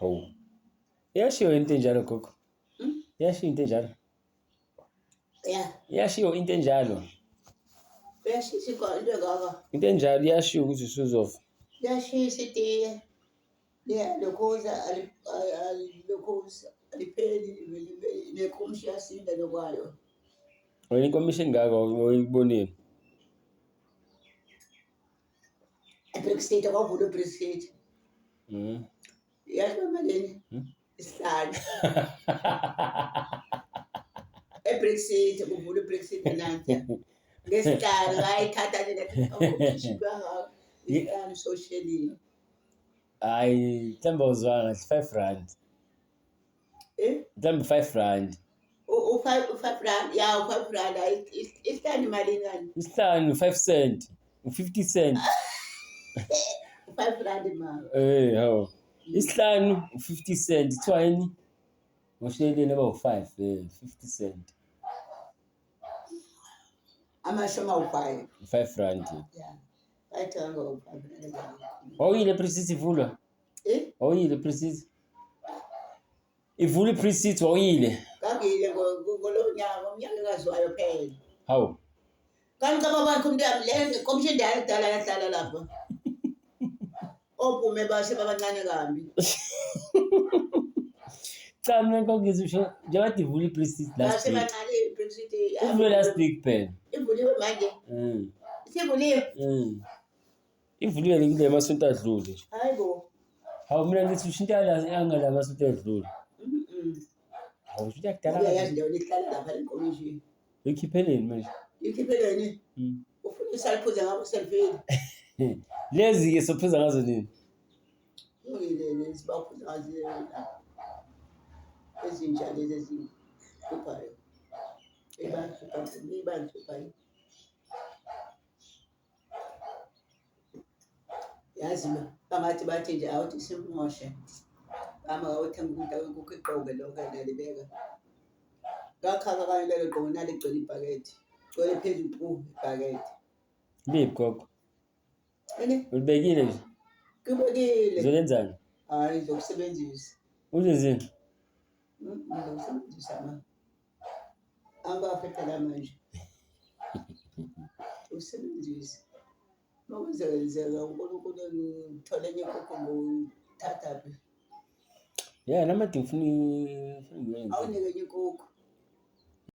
Hawu. Iyashiwo into enjalo gogo. Hmm? Iyashiwo into enjalo. Ya. Iyashiwo into enjalo. Uyashisa into engaka. Into enjalo iyashiwo ukuthi usuzofa. Liyashisa itiye. Liyalokhuza alilokhuza alipheli nekomishi iyasinda lokwayo. Wena inkomishi engaka oyibonile. Brexit kwavulwa iBrexit. Yazi malini? Isihlanu. EBrexit kuvulwa iBrexit nansi. Ngesihlanu ngayithatha nje ngathi oh isihlanu soshelile. Hayi, mhlawumbe awuzwanga kahle, R5. Eh? Mhlawumbe R5. U-five rand, ya u-5 rand, hayi isihlanu imalini kani? Isihlanu 5 cent, u-50 cent. U-5 rand ma. Eh, hawu. Isihlanu u-50 cent, kuthiwa yini? Ngosheleni abawu-5, 50 cent. Amashumi awu-5. R5. Ya. Bayithenga ngo-5 rand. Wawuyile ePresist ivulwa? Eh? Wawuyile ePresist? Ivula iPresist wawuyile? Ngangile ngolo nyaka, umnyaka engaziwayo phela. Hawu. Kanti cabanga bakho umntwana le komshini indala kudala yahlala lapha. Opume base babancane kambi. Cha mina ngikho usho njengoba ivula iPresist last Base week. bancane iBrexit. Ivule last week phela. Ivuliwe manje. Isivuliwe. Ivuliwe kule masonto adlule. Hayibo. Hawu mina ngithi usho into angala masonto adlule. Hawu usho into yakudala. Uyayazi leyo lihlala lapha lenkomishi. Uyikhipheleni manje? Ikhipheleni? Ufuna isaliphuze ngabo selifile. Lezi ke sophuza ngazo nini? Kulungile lezi baphuza ngazo lapha. Ezintsha lezi ezihluphayo. Ibahlupha, ibahluphayo. Yazi ma, bangathi bathi nje awuthi simoshe. Mama awuthenga ukudla kwenkukhu igqoke lokho nalibeka. Ngakhaka kanye lelo gqoke naligcwele ibhakede. Gcwele phezu pu ibhakede. Liphi gogo? Ene? Ulibekile nje? Kubekile. Uzolenzani? Hayi ngizokusebenzisa. Uzenzeni? Ngizokusebenzisa ma. Angafetela manje. Usebenzise. Makwenzeka uNkulunkulu ngithole enye inkukhu ngothatha phi? Yeah, nami ade ngifuna ngifuna ngiyenze. Awunike enye inkukhu.